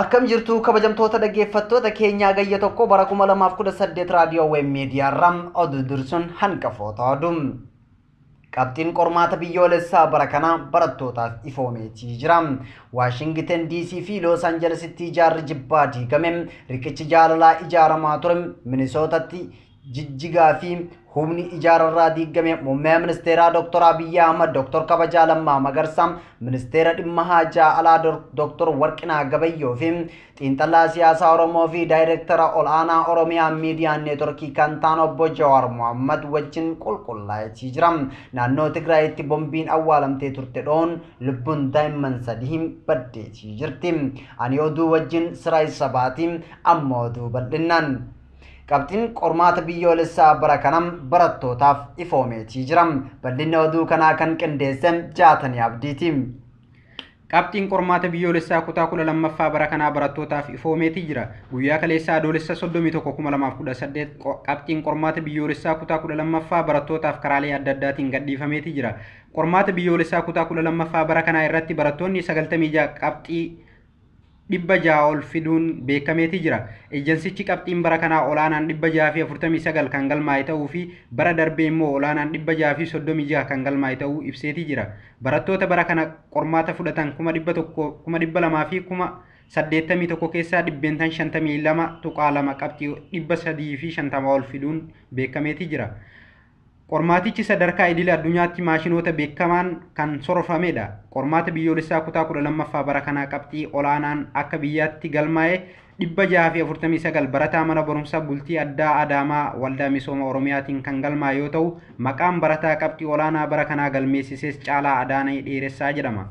Akkam jirtu kabajamtoota dhaggeeffattoota keenyaa gayya tokko bara 2018 raadiyoo Web Miidiyaarraa oduu dursuun hangafoota oduu. Qabxiin qormaata biyyoolessaa bara kanaa barattootaaf ifoomeetii jira. Waashingiten DC fi Loos Aanjelesitti ijaarri jibbaa diigame. Riqichi jaalalaa ijaaramaa ture. Minisootatti jijjigaa fi humni ijaararraa diigame. Muummee ministeeraa Dr. Abiyyi Ahmad, Dr. Kabajaa Lammaa Magarsaa, ministeera dhimma haajaa alaa Dr. Warqinaa Gabayyoo fi xiinxalaa siyaasaa Oromoo fi daayireektara ol'aanaa Oromiyaa Miidiyaa Neetworkii kan ta'an obbo Jawaar Mohammad wajjin qulqullaa'eetii jira. Naannoo Tigraayitti bombiin awwaalamtee turte dhoon lubbuun daa'imman sadii baddeetii jirti. Ani oduu wajjin Siraay Sabaatii, amma oduu bal'innaan. Qabxiin qormaata biyyoolessaa bara kanaa barattootaaf ifoomeetii jira. Bal'inni oduu kanaa kan qindeesse Jaatanii Abdiiti. Qabxiin qormaata biyyoolessaa kutaa 12ffaa bara kanaa barattootaaf ifoomeetii jira. Guyyaa kaleessaa adoolessa 31/2018 qabxiin qormaata biyyoolessaa kutaa 12ffaa barattootaaf karaalee adda addaatiin gadhiifameetii jira. Qormaata biyyoolessaa kutaa 12ffaa bara kanaa irratti barattoonni 96 qabxii 600 ol fiduun beekameetii jira. Ejensichi qabxiin bara kanaa olaanaan 649 kan galmaa'e ta'uu fi bara darbee immoo olaanaan 636 kan galmaa'e ta'uu ibseetii jira. Barattoota bara kana qormaata fudhatan 100,200 fi 81,000 keessaa 52.2% qabxii 350 ol fiduun beekameetii jira. Qormaatichi sadarkaa idil addunyaatti maashinoota beekamaan kan sorofamedha. Qormaata biyyoolessaa kutaa 12ffaa bara kanaa qabxii olaanaan akka biyyaatti galmaa'e 649 barataa mana barumsaa bultii addaa Adaamaa Waldaa Misooma Oromiyaatiin kan galmaa'e yoo ta'u, maqaan barataa qabxii olaanaa bara kanaa galmeessises Caalaa Adaanee Dheeressaa jedhama.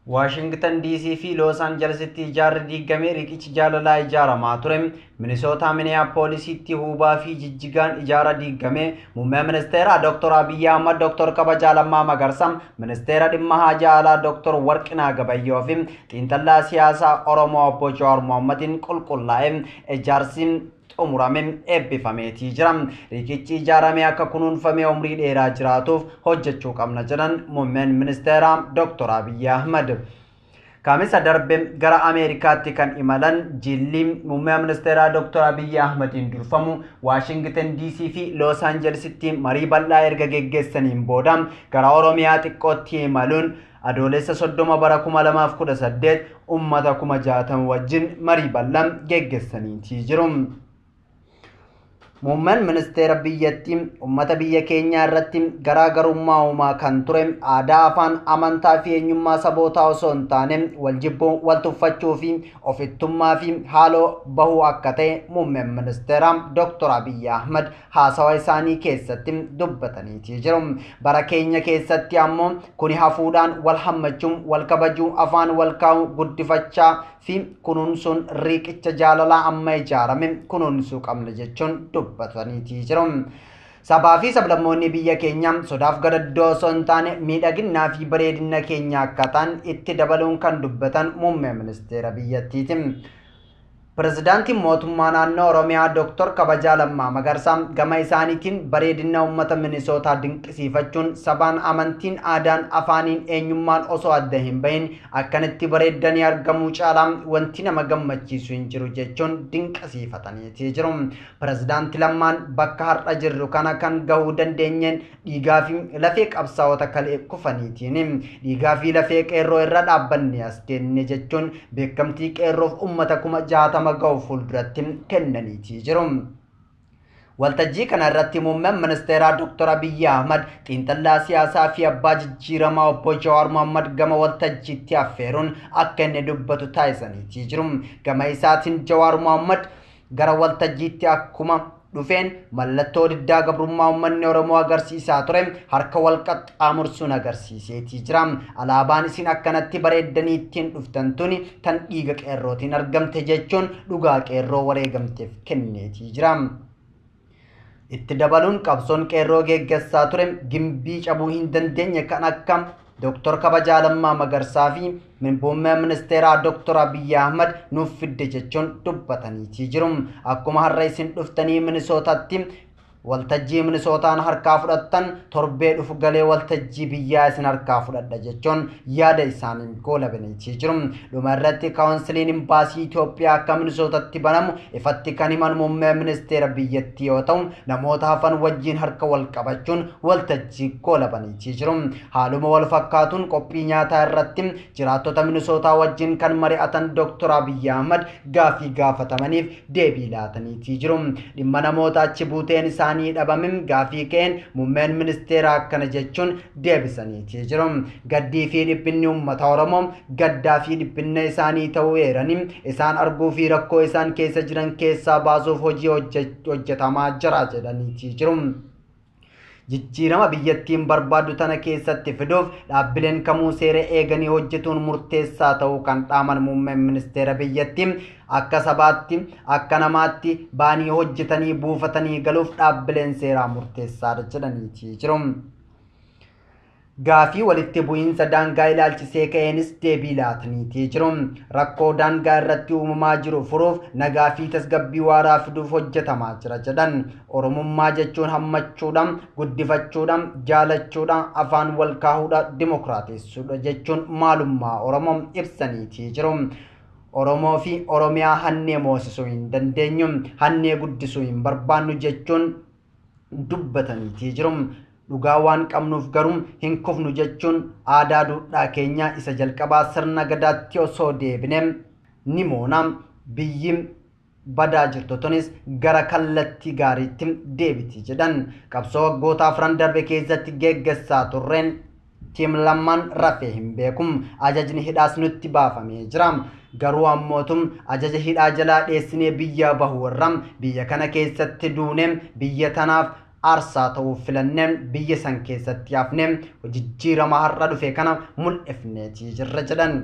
Waashingtan DC fi Loos Aanjelesitti ijaarri diigamee riqichi jaalalaa ijaaramaa ture. Minisootaa Miniyaapoolisitti huubaa fi jijjigaan ijaara diigame. Muummee ministeeraa Dr. Abiyyi Ahmad, Dr. Kabajaa Lammaa Magarsaa, ministeera dhimma haajaa alaa Dr. Warqinaa Gabayyoo fi xiinxalaa siyaasaa Oromoo obbo Jawaar Mohammadiin qulqullaa'e ijaarsi xumurame eebbifameetii jira. Riqichi ijaaramee akka kunuunfamee umrii dheeraa jiraatuuf hojjechuu qabna jedhan muummeen ministeeraa Dr. Abiyyi Ahmad. Kamisa darbe gara Ameerikaatti kan imalan jilli muummee ministeeraa Dr. Abiyyi Ahmadiin durfamu Waashingiten DC fi Loos Aanjelesitti marii bal'aa erga geggeessaniin booda gara Oromiyaa xiqqootti imaluun adoolessa 30 bara 2018 uummata 60,000 wajjin marii bal'aa geggeessaniitii jiru. Muummeen ministeera biyyattii uummata biyya keenyaa irratti garaagarummaa uumaa kan ture aadaa, afaan, amantaa fi eenyummaa sabootaa osoo hin taane wal jibbuu, wal tuffachuu fi ofittummaa fi haaloo bahuu akka ta'e muummeen ministeera Dr. Abiyyi Ahmad haasawa isaanii keessatti dubbataniitii jiru. Bara keenya keessatti ammoo kuni hafuudhaan wal hammachuun, wal kabajuu, afaan wal kaa'uu, guddifachaa fi kunuunsuun riqicha jaalalaa amma ijaarame kunuunsuu qabna jechuun dubbataniitii jiru. Sabaa fi sablammoonni biyya keenyaa sodaaf gadaddoo osoo hin taane miidhaginaa fi bareedina keenya akka ta'an itti dabaluun kan dubbatan muummee ministeera biyyattiiti. Pirezidaantiin mootummaa naannoo Oromiyaa Dr. Kabajaa Lammaa Magarsaa gama isaaniitiin bareedina uummata Minisootaa dinqisiifachuun sabaan, amantiin, aadaan, afaaniin, eenyummaan osoo adda hin bahin akkanatti bareeddanii argamuu caalaa wanti nama gammachiisu hin jiru jechuun dinqisiifataniitii jiru. Pirezidaanti Lammaan bakka har'a jirru kana kan gahuu dandeenyeen dhiigaa fi lafee qabsaa'ota kalee kufaniitiin dhiigaa fi lafee qeerroo irra dhaabbanne as geenne jechuun beekamtii qeerroof uummata 60,000 ga'u fuulduratti kennaniitii jiru. Waltajjii kana irratti muummeen ministeeraa Dr. Abiyyi Ahmad xiinxalaa siyaasaa fi abbaa jijjiiramaa obbo Jawaar Mohammad gama waltajjiitti affeeruun akka inni dubbatu taasisaniitii jiru. Gama isaatiin Jawaar Mohammad gara waltajjiitti akkuma dhufeen mallattoo diddaa gabrummaa uummanni Oromoo agarsiisaa ture harka wal qaxxaamursuun agarsiiseetii jira. Alaabaan isin akkanatti bareeddanii ittiin dhuftan tuni tan dhiiga qeerrootiin argamte jechuun dhugaa qeerroo wareegamteef kenneetii jira. Itti dabaluun qabsoon qeerroo geggeessaa ture gimbii cabuu hin dandeenye kan akka Dr. Kabajaa Lammaa Magarsaa fi muummee ministeeraa Dr. Abiyyi Ahmad nuuf fidde jechuun dubbataniitii jiru. Akkuma har'a isin dhuftanii Minisootaatti Waltajjii Minisootaan harkaa fudhattan torbee dhufu galee waltajjii biyyaa isin harkaa fudhadha jechuun yaada isaanii goolabaniitii jiru. Dhuma irratti kaawunsiliin imbaasii Itoophiyaa akka Minisootatti banamu ifatti kan himan muummee ministeera biyyattii yoo ta'u namoota hafan wajjin harka wal qabachuun waltajjii goolabaniitii jiru. Haaluma wal fakkaatuun qophii nyaataa irratti jiraattota Minisootaa wajjin kan mari'atan Dr. Abiyyi Ahmad gaafii gaafatamaniif deebii laataniitii jiru. Dhimma namoota achi buuteen isaanii dhabame gaafii ka'een muummeen ministeera akkana jechuun deebisaniitii jiru. Gaddii fi dhiphinni uummata Oromoo gaddaa fi dhiphinna isaanii ta'uu eeranii isaan arguu fi rakkoo isaan keessa jiran keessaa baasuuf hojii hojjetamaa jira jedhaniitii jiru. Jijjiirama biyyattiin barbaaddu tana keessatti fiduuf dhaabbileen kamuu seera eeganii hojjetuun murteessaa ta'uu kan dhaaman muummeen ministeera biyyattii akka sabaatti akka namaatti baanii hojjetanii buufatanii galuuf dhaabbileen seeraa murteessaadha jedhaniitii jiru. Gaafii walitti bu'iinsa daangaa ilaalchisee ka'eenis deebii laataniitii jiru. Rakkoo daangaa irratti uumamaa jiru furuuf nagaa fi tasgabbii waaraa fiduuf hojjetamaa jira jedhan. Oromummaa jechuun hammachuudha, guddifachuudha, jaalachuudha, afaan wal kaahuudha, dimokiraateessuudha jechuun maalummaa Oromoo ibsaniitii jiru. Oromoo fi Oromiyaa hannee moosisuu hin dandeenyu, hannee guddisuu hin barbaannu jechuun dubbataniitii jiru. Dhugaa waan qabnuuf garuu hin kufnu jechuun aadaa duudhaa keenya isa jalqabaa sirna gadaatti osoo deebine ni moona. Biyyi badaa jirtu tunis gara kallattii gaariitti deebiti jedhan. Qabsoo waggoota afran darbe keessatti geggeessaa turreen tiim lammaan rafee hin beeku. Ajajni hidhaas nutti baafamee jira. Garuu ammootum ajaja hidhaa jalaa dheessinee biyya bahu irra biyya kana keessatti duune biyya tanaaf aarsaa ta'uuf filannee biyya san keessatti hafnee jijjiirama har'a dhufe kana mul'ifneetii jirra jedhan.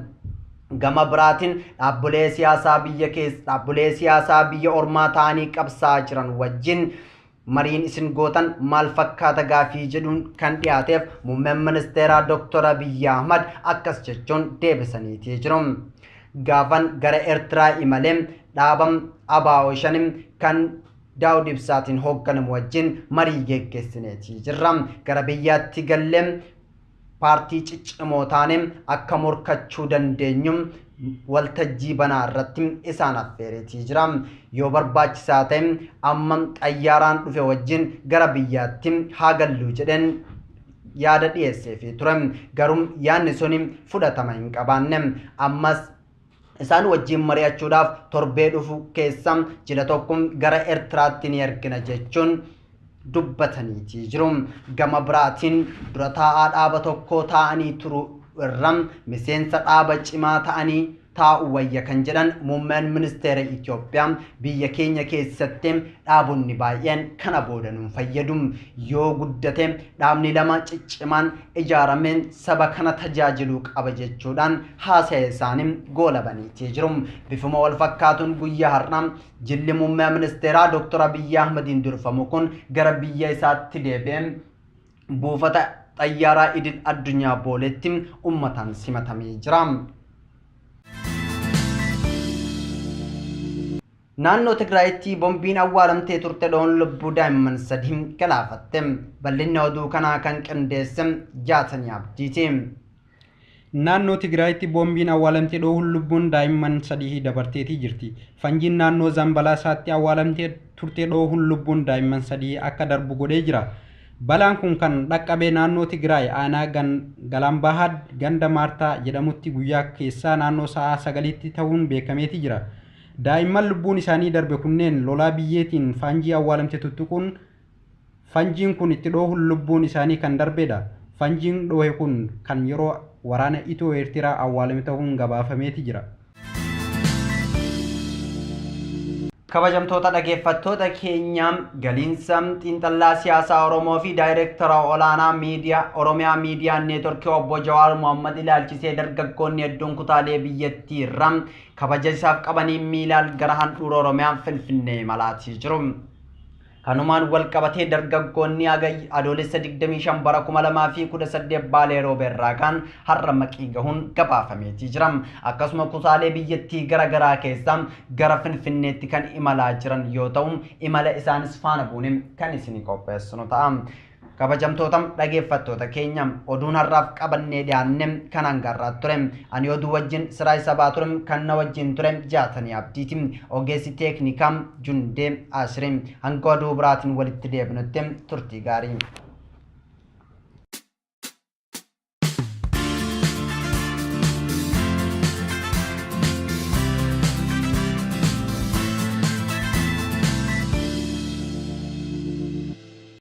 Gama biraatiin dhaabbilee siyaasaa biyya keessa dhaabbilee siyaasaa biyya ormaa ta'anii qabsaa jiran wajjin mariin isin gootan maal fakkaata gaafii jedhuun kan dhiyaateef muummeen ministeeraa Dr. Abiyyi Ahmad akkas jechuun deebisaniitii jiru. Gaafan gara Eertiraa imalee dhaabam ABO shanim kan Daawud Ibsaatiin hoogganamu wajjin marii geggeessineetii jirra. Gara biyyaatti gallee paartii ciccimoo taane akka morkachuu dandeenyu waltajjii banaa irratti isaan affeereetii jira. Yoo barbaachisaa ta'e amma xayyaaraan dhufe wajjin gara biyyaatti haa gallu jedheen yaada dhiyeesseefii ture. Garuu yaadni suni fudhatama hin qabaanne. Ammas isaan wajjin mari'achuudhaaf torbee dhufu keessa jila tokko gara Eertiraatti ni ergina jechuun dubbataniitii jiru. Gama biraatiin dura taa'aa dhaaba tokkoo taa'anii turu irra miseensa dhaaba cimaa ta'anii taa'u wayya kan jedhan muummeen ministeera Itoophiyaa biyya keenya keessatti dhaabonni baay'een kana booda nuun fayyadu. Yoo guddate dhaabni lama ciccimaan ijaarameen saba kana tajaajiluu qaba jechuudhaan haasa'e isaanii goolabaniitii jiru. Bifuma wal fakkaatuun guyyaa har'aa jilli muummee ministeeraa Dr. Abiyyi Ahmadiin durfamu kun gara biyya isaatti deebi'ee buufata xayyaaraa idil addunyaa booletti uummataan simatamee jira. Naannoo Tigraayitti bombiin awwaalamtee turte dhoon lubbuu daa'imman sadii galaafatte. Bal'inna oduu kanaa kan qindeesse Jaatanii Abdiiti. Naannoo Tigraayitti boombiin awwaalamtee dhoohuun lubbuun daa'imman sadii dabarteetii jirti. Fanjiin naannoo Zambalaasaatti awwaalamtee turte dhoohuun lubbuun daa'imman sadii akka darbu godhee jira. Balaan kun kan dhaqqabe naannoo Tigraay aanaa Galambahaa ganda Maartaa jedhamutti guyyaa keessaa naannoo sa'a 9tti ta'uun beekameeti jira. Daa'imman lubbuun isaanii darbe kunneen lolaa biyyeetiin fanjii awwaalamte tuttuquun fanjiin kun itti dhoohuun lubbuun isaanii kan darbedha. Fanjiin dhoohe kun kan yeroo waraana Itiyoo Eertiraa awwaalame ta'uun gabaafameeti jira. Kabajamtoota dhaggeeffattoota keenya galiinsa xiinxallaa siyaasaa Oromoo fi daayireektara olaanaa miidiyaa Oromiyaa miidiyaa neetworkii obbo Jawaar Mohammad ilaalchisee dargaggoonni hedduun kutaalee biyyattii irraa kabaja isaaf qabanii miilaan gara handhuura Oromiyaa Finfinnee imalaatii jiru. Kanumaan wal qabatee dargaggoonni Adoolessa 25 bara 2018 Baalee Roobeerraa kan har'a Maqii gahuun gabaafameetii jira. Akkasuma kutaalee biyyattii garaagaraa keessaa gara Finfinneetti kan imalaa jiran yoo ta'u, imala isaanis faana buune kan isinii qopheessinu ta'a. Kabajamtoota dhageeffattoota keenya, oduun har'aaf qabannee dhiyaanne kan hangarraa ture. Ani oduu wajjin Siraa Sabaa ture, kan na wajjin ture Jaatanii Abdiiti. Ogeessi teeknikaa Jundee Asiree. Hanga oduu biraatiin walitti deebinutti turtii gaarii.